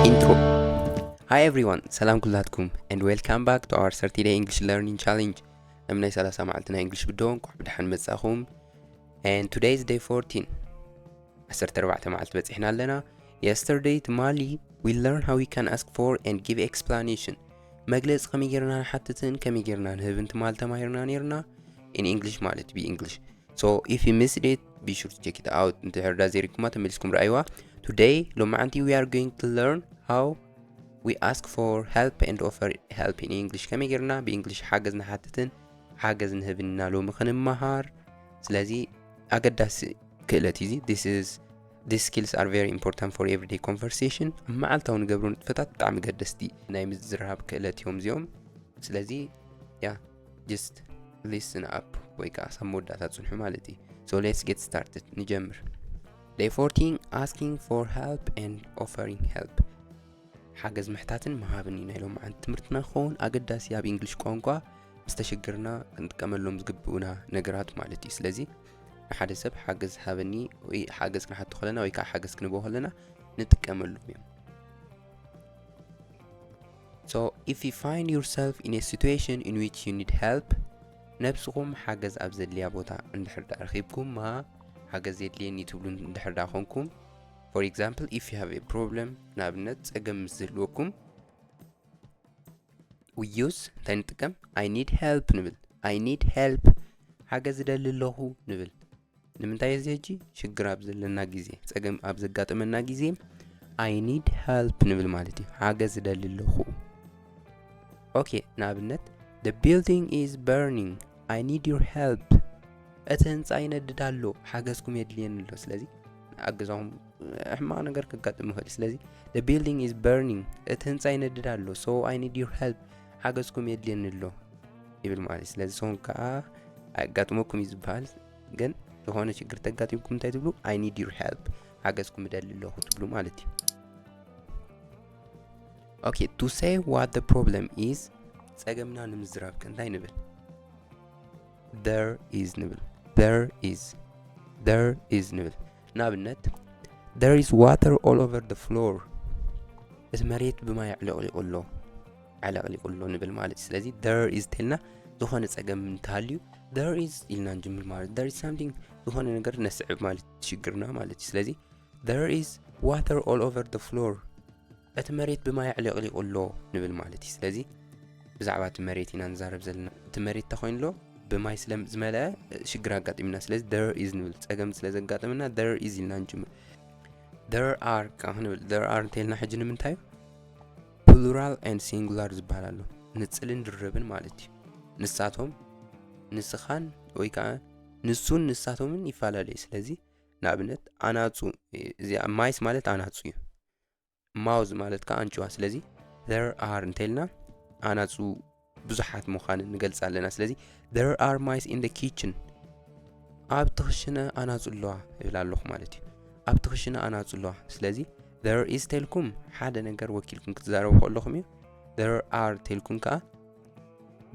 Intro. Hi everyone, ሰላም ኩላትኩም and welcome back to our thirty day English learning challenge. ኣብ ናይ ሰላሳ መዓልቲ ናይ እንግሊሽ ብድሆ እንኳዕ ብደሓን መጻኹም። And today is day fourteen. ዓሰርተ ኣርባዕተ መዓልቲ በጺሕና ኣለና። Yesterday ትማሊ we learn how we can ask for and give explanation. መግለጺ ከመይ ጌርና ንሓትትን ከመይ ጌርና ንህብን ትማሊ ተማሂርና ኔርና። In English ማለት ብ English. So if you missed it, be sure to check it out. እንድሕር ዳ ዘይሪኩማ ተመሊስኩም ረኣይዋ። Today ሎማዓንቲ we are going to learn how we ask for help and offer help in English. ከመይ ጌርና ብ English ሓገዝ ንሓትትን ሓገዝ ንህብን ኢና ሎሚ ክንመሃር። ስለዚ ኣገዳሲ ክእለት እዩ እዚ። This is these skills are very important for everyday conversation. ኣብ መዓልታዊ ንገብሮ ንጥፈታት ብጣዕሚ ገደስቲ ናይ ምዝርራብ ክእለት እዮም እዚኦም። ስለዚ yeah, just listen up ወይ ከዓ ሳብ መወዳእታ ጽንሑ ማለት እዩ። So let's get started. ንጀምር። Day fourteen, asking for help and offering help. ሓገዝ ምሕታትን ምሃብን እዩ ናይ ሎማዓንቲ ትምህርትና ክኸውን። ኣገዳሲ ኣብ እንግሊሽ ቋንቋ ምስ ተሸገርና ክንጥቀመሎም ዝግብኡና ነገራት ማለት እዩ። ስለዚ ንሓደ ሰብ ሓገዝ ሃበኒ ወይ ሓገዝ ክንሓቶ ከለና ወይ ከዓ ሓገዝ ክንቦ ከለና ንጥቀመሎም እዮም። So if you find yourself in a situation in which you need help, ነብስኹም ሓገዝ ኣብ ዘድልያ ቦታ እንድሕር ዳ ረኺብኩማ ሓገዝ የድልየኒ ትብሉ እንድሕር ዳ ኮንኩም፣ for example if you have a problem፣ ንኣብነት ጸገም ምስ ዝህልወኩም we use እንታይ ንጥቀም? I need help ንብል። I need help፣ ሓገዝ እደሊ ኣለኹ ንብል። ንምንታይ እዚ ሕጂ ሽግር ኣብ ዘለና ግዜ፣ ጸገም ኣብ ዘጋጠመና ግዜ I need help ንብል ማለት እዩ። ሓገዝ እደሊ ኣለኹ። ኦኬ፣ ንኣብነት the building is burning, I need your help። እቲ ህንጻ ይነድድ ኣሎ፣ ሓገዝኩም የድልየኒ ኣሎ። ስለዚ ኣብ ገዛኹም ሕማቕ ነገር ከጋጥም ይኽእል። ስለዚ the building is burning፣ እቲ ህንጻ ይነድድ ኣሎ፣ so I need your help፣ ሓገዝኩም የድልየኒ ኣሎ ይብል ማለት እዩ። ስለዚ ንስኹም ከዓ ኣጋጥመኩም እዩ ዝበሃል። ግን ዝኾነ ሽግር ተጋጢምኩም እንታይ ትብሉ? I need your help፣ ሓገዝኩም እደሊ ኣለኹ ትብሉ ማለት እዩ። Okay, to say what the problem is፣ ጸገምና ንምዝራብ ከ እንታይ ንብል? There is ንብል። There is፣ there is ንብል። ንኣብነት there is water all over the floor፣ እቲ መሬት ብማይ ኣዕለቕሊቑ ኣሎ፣ ኣዕለቕሊቑ ኣሎ ንብል ማለት እዩ። ስለዚ there is ተልና ዝኾነ ጸገም እንተሃልዩ there is ኢልና ንጅምር ማለት። There is something፣ ዝኾነ ነገር ነስዕብ ማለት ሽግርና ማለት እዩ። ስለዚ there is water all over the floor፣ እቲ መሬት ብማይ ኣዕለቕሊቑ ኣሎ ንብል ማለት እዩ። ስለዚ ብዛዕባ እቲ መሬት ኢና ንዛረብ ዘለና። እቲ መሬት ተኾይኑ ኣሎ ብማይ ስለ ዝመልአ ሽግር ኣጋጢምና። ስለዚ there is ንብል፣ ጸገም ስለ ዘጋጠመና there is ኢልና ንጅምር። There are ከዓ ክንብል፣ there are እንተልና ሕጂ ንምንታይ እዩ? Plural and singular ዝበሃል ኣሎ፣ ንጽልን ድርብን ማለት እዩ። ንሳቶም፣ ንስኻን ወይ ከዓ ንሱን ንሳቶምን ይፈላለዩ። ስለዚ ንኣብነት ኣናጹ፣ እዚኣ mice ማለት ኣናጹ እዩ። Mouse ማለት ከዓ ኣንጭዋ። ስለዚ there are እንተልና ኣናጹ ብዙሓት ምዃንን ንገልጽ ኣለና። ስለዚ there are mice in the kitchen፣ ኣብቲ ክሽነ ኣናጹ ኣለዋ ይብል ኣለኹ ማለት እዩ። ኣብቲ ክሽነ ኣናጹ ኣለዋ። ስለዚ there is ተልኩም ሓደ ነገር ወኪልኩም ክትዛረቡ ከለኹም እዩ። There are ተልኩም ከዓ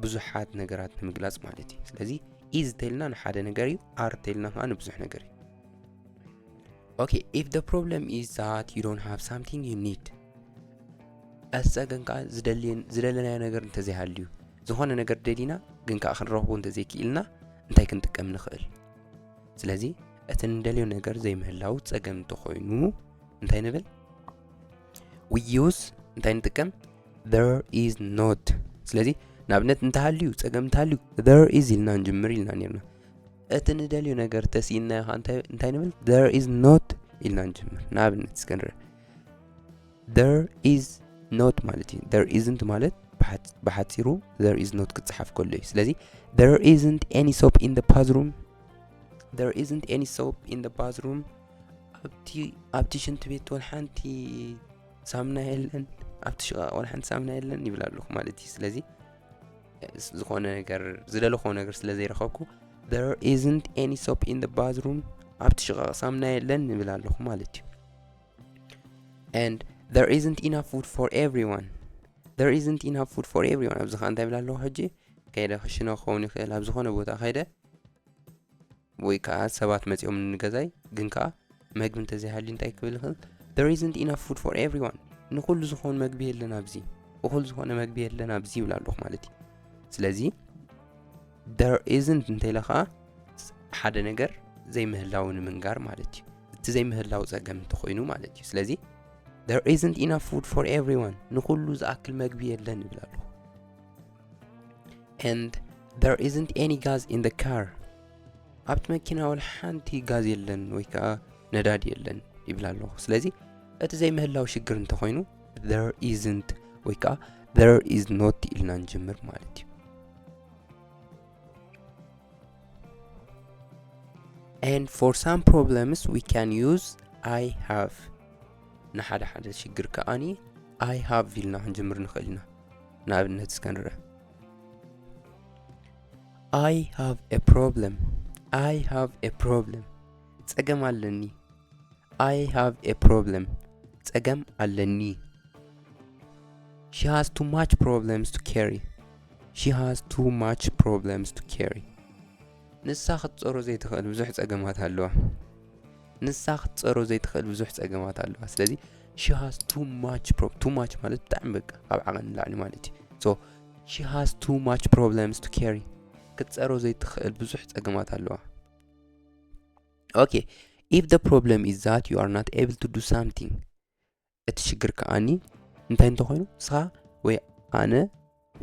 ብዙሓት ነገራት ንምግላጽ ማለት እዩ። ስለዚ is ተልና ንሓደ ነገር እዩ፣ are ተልና ከዓ ንብዙሕ ነገር እዩ። Okay, if the problem is that you don't have something you need፣ እቲ ጸገም ከዓ ዝደልየን-፣ ዝደለናዮ ነገር እንተዘይሃልዩ፣ ዝኾነ ነገር ደሊና ግን ከዓ ክንረኽቦ እንተዘይክኢልና እንታይ ክንጥቀም ንኽእል? ስለዚ እቲ ንደልዮ ነገር ዘይምህላው ጸገም እንተኾይኑ እንታይ ንብል? We use እንታይ ንጥቀም? There is not። ስለዚ ንኣብነት እንተሃልዩ፣ ጸገም እንተሃልዩ there is ኢልና ንጅምር ኢልና ኔርና። እቲ ንደልዮ ነገር ተስኢናዮ ኸዓ እንታይ፣ እንታይ ንብል? There is not ኢልና ንጅምር። ንኣብነት እስከ ንርእ። There is not ማለት እዩ። There isn't ማለት ብሓጽ-፣ ብሓጺሩ there is not ክጸሓፍ ከሎ እዩ። ስለዚ there isn't any soap in the bathroom። There isn't any soap in the bathroom። ኣብቲ፣ ኣብቲ ሽንቲ ቤት ወላ ሓንቲ ሳሙና የለን፣ ኣብቲ ሽቓቕ ወላ ሓንቲ ሳሙና የለን ይብል ኣለኹ ማለት እዩ። ስለዚ ዝኾነ ነገር፣ ዝደለኹዎ ነገር ስለ ዘይረኸብኩ there isn't any soap in the bathroom፣ ኣብቲ ሽቓቕ ሳሙና የለን ይብል ኣለኹ ማለት እዩ። And there isn't enough food for everyone። There isn't enough food for everyone። ኣብዚ ኸዓ እንታይ ይብል ኣለኹ ሕጂ? ከይደ ክሽነ ክኸውን ይኽእል፣ ኣብ ዝኾነ ቦታ ከይደ ወይ ከዓ ሰባት መጺኦም ንገዛይ፣ ግን ከዓ መግቢ እንተዘይሃልዩ እንታይ ክብል ይኽእል? There isn't enough food for everyone። ንኹሉ ዝኾን መግቢ የለን ኣብዚ፣ እኹል ዝኾነ መግቢ የለን ኣብዚ ይብል ኣለኹ ማለት እዩ። ስለዚ there isn't እንተ ኢለ ኸዓ ሓደ ነገር ዘይምህላው ንምንጋር ማለት እዩ። እቲ ዘይምህላው ጸገም እንተኾይኑ ማለት እዩ። ስለዚ there isn't enough food for everyone፣ ንኹሉ ዝኣክል መግቢ የለን ይብል ኣለኹ። And there isn't any gas in the car፣ ኣብቲ መኪና ወላ ሓንቲ ጋዝ የለን ወይ ከዓ ነዳዲ የለን ይብል ኣለኹ። ስለዚ እቲ ዘይምህላው ሽግር እንተኾይኑ there isn't ወይ ከዓ there is not ኢልና ንጅምር ማለት እዩ። And for some problems we can use I have። ንሓደ ሓደ ሽግር ከኣኒ I have ኢልና ክንጅምር ንኽእል ኢና። ንኣብነት እስከ ንርአ። I have a problem. I have a problem. ጸገም ኣለኒ። I have a problem. ጸገም ኣለኒ። She has too much problems to carry. She has too much problems to carry. ንሳ ክትጸሮ ዘይትኽእል ብዙሕ ጸገማት ኣለዋ። ንሳ ክትጸሮ ዘይትኽእል ብዙሕ ጸገማት ኣለዋ። ስለዚ she has too much pro too much ማለት ብጣዕሚ በቃ ካብ ዓቐን ንላዕሊ ማለት እዩ። So she has too much problems to carry. ክትጸሮ ዘይትኽእል ብዙሕ ጸገማት ኣለዋ። Okay, if the problem is that you are not able to do something፣ እቲ ሽግር ከኣኒ እንታይ እንተኾይኑ ንስኻ ወይ ኣነ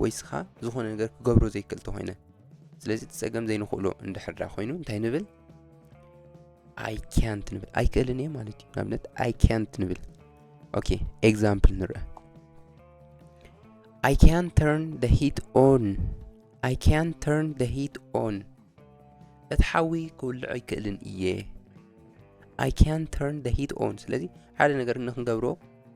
ወይ ስኻ ዝኾነ ነገር ክገብሮ ዘይክእል ተኾይነ፣ ስለዚ እቲ ጸገም ዘይንኽእሎ እንድሕር ዳ ኮይኑ እንታይ ንብል? I can't ንብል። ኣይክእልን እየ ማለት እዩ። ንኣብነት I can't ንብል። Okay, example ንርአ። I can't turn the heat on. I can't turn the heat on. እቲ ሓዊ ክውልዖ ኣይክእልን እየ። I can't turn the heat on። ስለዚ ሓደ ነገር ንክንገብሮ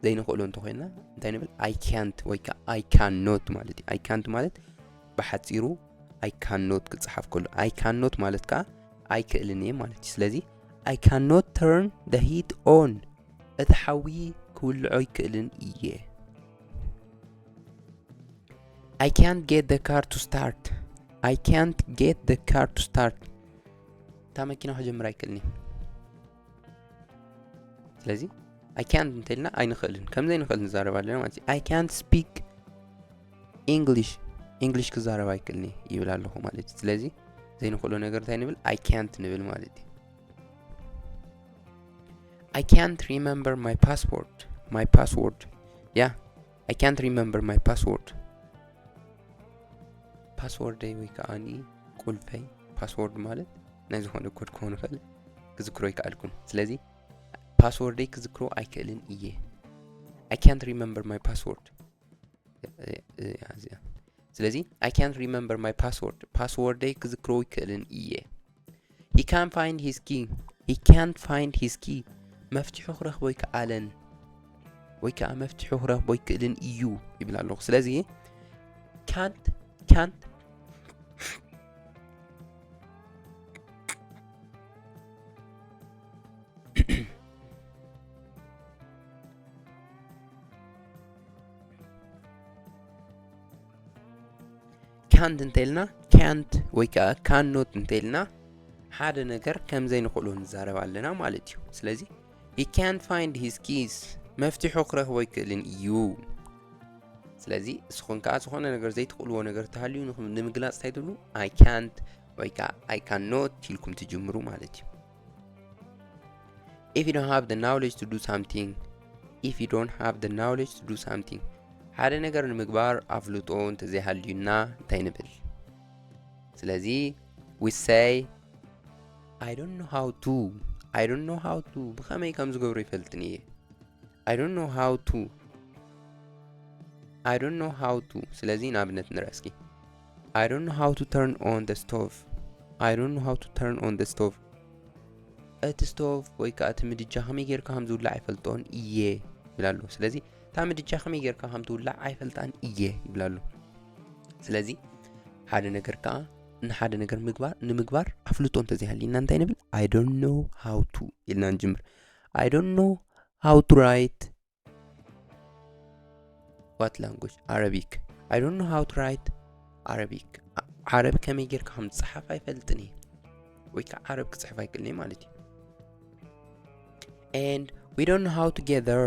ዘይንኽእሎ እንተኾይና እንታይ ንብል? I can't ወይ ከዓ I cannot ማለት እዩ። I can't ማለት ብሓፂሩ I cannot ክፀሓፍ ከሎ፣ I cannot ማለት ከዓ ኣይክእልን እየ ማለት እዩ። ስለዚ I cannot turn the heat on፣ እቲ ሓዊ ክውልዖ ኣይክእልን እየ። I can't get the car to start. I can't get the car to start. እታ መኪና ክጀምር ኣይክእልን እየ። ስለዚ I can't እንተልና ኣይንኽእልን፣ ከም ዘይንኽእል ንዛረብ ኣለና ማለት እዩ። I can't speak English. English ክዛረብ ኣይክእልን እየ ይብል ኣለኹ ማለት እዩ። ስለዚ ዘይንኽእሎ ነገር እንታይ ንብል? I can't ንብል ማለት እዩ። I can't remember my password. My password. Yeah, I can't remember my password. ፓስወርደይ ወይ ከዓኒ ቁልፈይ፣ ፓስወርድ ማለት ናይ ዝኾነ ኮድ ክኾን ይኽእል፣ ክዝክሮ ኣይከኣልኩን። ስለዚ ፓስወርደይ ክዝክሮ ኣይክእልን እየ። I can't remember my password። እዚኣ። ስለዚ I can't remember my password፣ ፓስወርደይ ክዝክሮ ኣይክእልን እየ። He can't find his key. He can't find his key. መፍትሑ ክረኽቦ ኣይከኣለን ወይ ከዓ መፍትሑ ክረኽቦ ኣይክእልን እዩ ይብል ኣለኹ። ስለዚ can't፣ can't፣ can't እንተኢልና፣ can't ወይ ከዓ cannot እንተኢልና ሓደ ነገር ከም ዘይንኽእሎ ንዛረብ ኣለና ማለት እዩ። ስለዚ he can't find his keys፣ መፍትሑ ክረኽቦ ኣይክእልን እዩ። ስለዚ እስኹም ከዓ ዝኾነ ነገር ዘይትኽእልዎ ነገር ተሃልዩ ንኽ-፣ ንምግላፅ እንታይ ትብሉ? I can't ወይ ከዓ I cannot ኢልኩም ትጅምሩ ማለት እዩ። If you don't have the knowledge to do something, if you don't have the knowledge to do something፣ ሓደ ነገር ንምግባር ኣፍልጦ እንተዘይሃልዩና እንታይ ንብል? ስለዚ we say I don't know how to፣ I don't know how to፣ ብኸመይ ከም ዝገብሮ ይፈልጥን እየ። I don't know how to፣ I don't know how to። ስለዚ ንኣብነት ንርአ እስኪ። I don't know how to turn on the stove. I don't know how to turn on the stove። እቲ ስቶቭ ወይ ከዓ እቲ ምድጃ ከመይ ጌርካ ከም ዝውላዕ ኣይፈልጦን እየ ይብል ኣሎ። ስለዚ እታ ምድጃ ከመይ ጌርካ ከም ትውላዕ ኣይፈልጣን እየ ይብል ኣሎ። ስለዚ ሓደ ነገር ከዓ ንሓደ ነገር ምግባር፣ ንምግባር ኣፍልጦ እንተዘይሃልዩና እንታይ ንብል? I don't know how to ኢልና ንጅምር። I don't know how to write what language? Arabic. I don't know how to write Arabic. ዓ-፣ ዓረብ ከመይ ጌርካ ከም ዝጸሓፍ ኣይፈልጥን እየ። ወይ ከዓ ዓረብ ክጽሕፍ ኣይክእልን እየ ማለት እዩ። And we don't know how to gather.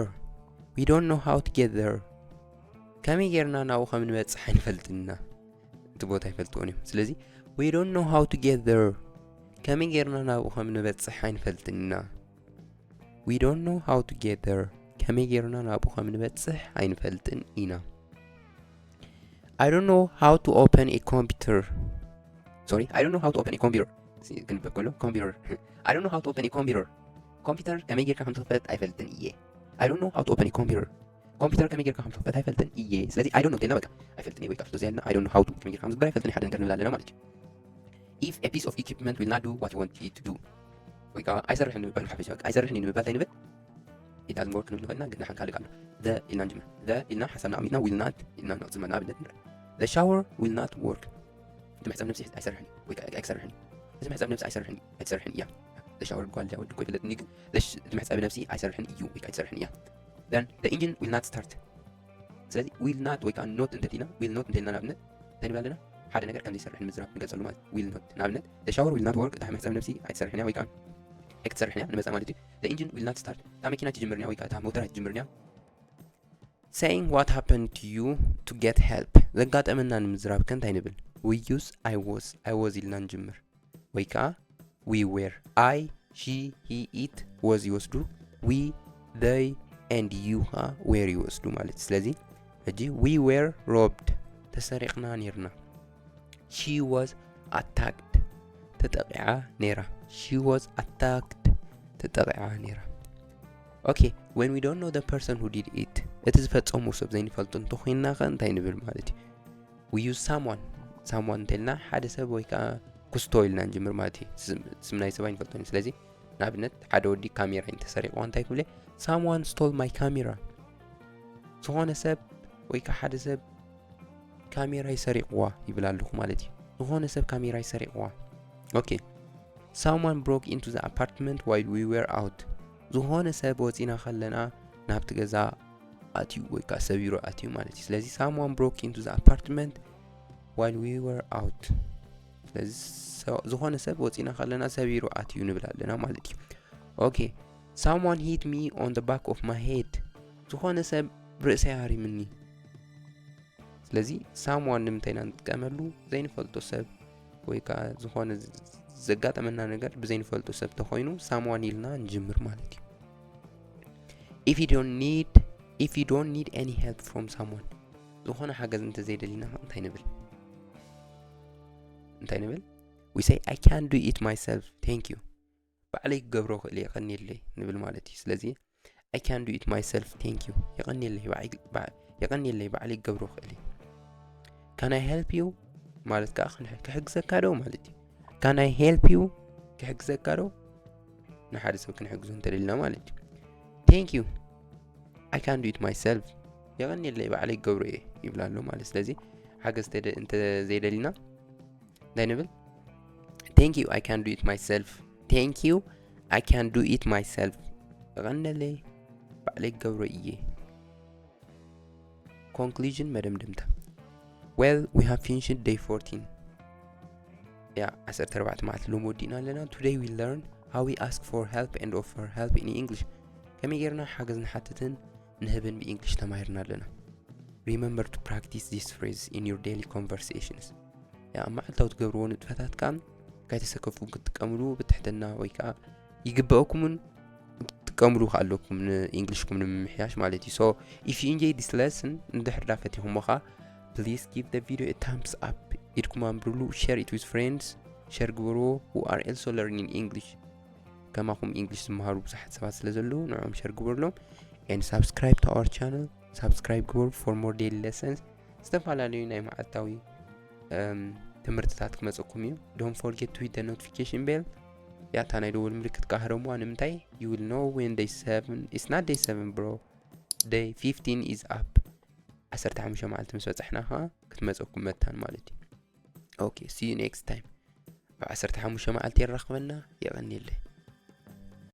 We don't know how to get there. ከመይ ጌርና ናብኡ ከም ንበጽሕ ኣይንፈልጥና። እቲ ቦታ ኣይፈልጥዎን እዮም። ስለዚ we don't know how to get there። ከመይ ጌርና ናብኡ ከም ንበጽሕ ኣይንፈልጥና። We don't know how to get there. ከመይ ጌርና ናብኡ ከም ንበጽሕ ኣይንፈልጥን ኢና። I don't know how to open a computer. Sorry, I don't know how to open a computer. ክንበብ ከሎ ኮምፒውተር። I don't know how to open a computer. ኮምፒውተር ከመይ ጌርካ ከም ትኽፈት ኣይፈልጥን እየ። I don't know how to open a computer. ኮምፒውተር ከመይ ጌርካ ከም ትኽፈት ኣይፈልጥን እየ። ስለዚ I don't know እንተልና በቃ ኣይፈልጥን እየ ወይ ከዓ ፍልጦ ዘይብልና፣ I don't know how to ከመይ ጌርካ ከም ዝግበር ኣይፈልጥን እየ ሓደ ነገር ንብል ኣለና ማለት እዩ። If a piece of equipment will not do what you want it to do. ወይ ከዓ ኣይሰርሕን ንምባል ሓፈሻ በቃ ኣይሰርሕን እዩ ንምባል እንታይ ንብል? It doesn't work ክንብል ንኽእል ኢና፣ ግን ንሓን ካልእ ኣሎ። The ኢልና ንጅምር። The ኢልና ሓሳብና ኣሚትና will not ኢልና ንቕጽል ንኣብነት ንርኢ። The shower will not work. እቲ መሕጸብ ነብሲ ኣይሰርሕን እዩ ወይ ከዓ ኣይሰርሕን እዩ። እዚ መሕጸብ ነብሲ ኣይሰርሕን እዩ ኣይሰርሕን እያ። The shower ጓል ድያ ወዲ እኮ ይፍለጥኒ፣ ግን the sh- እቲ መሕጸቢ ነብሲ ኣይሰርሕን እዩ ወይ ከዓ ኣይሰርሕን እያ። Then the engine will not start. ስለዚ will not ወይ ከዓ not እንተልና will not እንተልና ንኣብነት እንታይ ንብል ኣለና? ሓደ ነገር ከም ዘይሰርሕ ንምዝራብ ንገልጸሉ ማለት will not። ንኣብነት the shower will not work፣ እታ መሕጸብ ነብሲ ኣይትሰርሕን እያ ወይ ከዓ ኣይክትሰርሕን እያ ንመጻ ማለት እዩ። The engine will not start፣ እታ መኪና ትጅምርን እያ ወይ ከዓ እታ ሞተር ኣይትጅምርን እያ። Saying what happened to you to get help፣ ዘጋጠመና ንምዝራብ ከ እንታይ ንብል? We use I was፣ I was ኢልና ንጅምር። ወይ ከዓ we were። I, she, he, it፣ was ይወስዱ። We፣ they and you ከዓ were ይወስዱ ማለት እዩ። ስለዚ ሕጂ we were robbed፣ ተሰሪቕና ኔርና። She was attacked፣ ተጠቂዓ ኔራ። She was attacked፣ ተጠቂዓ ኔራ። Okay, when we don't know the person who did it፣ እቲ ዝፈጸሞ ሰብ ዘይንፈልጦ እንተኾይንና ከ እንታይ ንብል ማለት እዩ? We use someone። Someone እንተልና ሓደ ሰብ ወይ ከዓ ክስቶ ኢልና ንጅምር ማለት እዩ። ስም ናይ ሰብ ኣይንፈልጦን እዩ። ስለዚ ንኣብነት ሓደ ወዲ ካሜራ እንተሰሪቕዋ እንታይ ክብለ? Someone stole my camera። ዝኾነ ሰብ ወይ ከዓ ሓደ ሰብ ካሜራ ይሰሪቕዋ ይብል ኣለኹ ማለት እዩ። ዝኾነ ሰብ ካሜራ ይሰሪቕዋ። Okay, someone broke into the apartment while we were out። ዝኾነ ሰብ ወፂና ከለና ናብቲ ገዛ ኣትዩ ወይ ከዓ ሰቢሩ ኣትዩ ማለት እዩ። ስለዚ someone broke into the apartment while we were out። ስለዚ ዝኾነ ሰብ ወፂና ከለና ሰቢሩ ኣትዩ ንብል ኣለና ማለት እዩ። Okay, someone hit me on the back of my head። ዝኾነ ሰብ ርእሰይ ሃሪምኒ። ስለዚ someone ንምንታይ ኢና ንጥቀመሉ? ዘይንፈልጦ ሰብ ወይ ከዓ ዝኾነ ዘጋጠመና ነገር ብዘይንፈልጦ ሰብ ተኾይኑ someone ኢልና ንጅምር ማለት እዩ። If you don't need if you don't need any help from someone፣ ዝኾነ ሓገዝ እንተዘይደሊና እንታይ ንብል? እንታይ ንብል? We say I can do it myself, thank you። ባዕለይ ክገብሮ ክእል እየ፣ የቐንየለይ ንብል ማለት እዩ። ስለዚ I can do it myself, thank you። የቐንየለይ ባዕለይ ባዕለይ ክገብሮ ክእል እየ። Can I help you ማለት ከዓ ክሕግዘካ ዶ ማለት እዩ። Can I help you? ክሕግዘካ ዶ? ንሓደ ሰብ ክንሕግዞ እንተደሊና ማለት እዩ። Thank you, I can do it myself። የቐንየለይ ባዕለይ ክገብሮ እየ ይብል ኣሎ ማለት። ስለዚ ሓገዝ እንተዘይደሊና እንታይ ንብል? Thank you, I can do it myself። Thank you, I can do it myself። የቐንየለይ ባዕለይ ክገብሮ እየ። Conclusion፣ መደምደምታ። Well, we have finished day fourteen። ያ ዓሰርተ ኣርባዕተ መዓልቲ ሎም ወዲእና ኣለና። Today we learn how we ask for help and offer help in English። ከመይ ጌርና ሓገዝ ንሓትትን ንህብን ብእንግሊሽ ተማሂርና ኣለና። Remember to practice this phrase in your daily conversations። ያ ኣብ መዓልታዊ ትገብርዎ ንጥፈታት ከኣ ከይተሰከፍኩም ክትጥቀምሉ ብትሕትና ወይ ከኣ ይግበአኩምን ክትጥቀምሉ ኣለኩም ንእንግሊሽኩም ንምምሕያሽ ማለት እዩ። So if you enjoy this lesson፣ እንድሕር ዳ ፈቲኹሞ ከኣ please give the video a thumbs up፣ ኢድኩም ኣንብሩሉ። Share it with friends፣ ሸር ግበርዎ። Who are also learning English፣ ከማኹም እንግሊሽ ዝመሃሩ ብዙሓት ሰባት ስለ ዘለዉ ንዕኦም ሸር ግበርሎም። And subscribe to our channel፣ subscribe ግበሩ for more daily lessons፣ ዝተፈላለዩ ናይ መዓልታዊ ትምህርትታት ክመፀኩም እዩ። Don't forget to hit the notification bell። ያታ ናይ ደወል ምልክት ካህረሙዋ ንምንታይ? You will know when day seven፣ it's not day seven bro፣ day fifteen is up። ዓሰርተ ሓሙሽተ መዓልቲ ምስ በፃሕና ከዓ ክትመፀኩም መታን ማለት እዩ። Okay, see you next time። ኣብ ዓሰርተ ሓሙሽተ መዓልቲ የራኽበና። የቐንየለይ።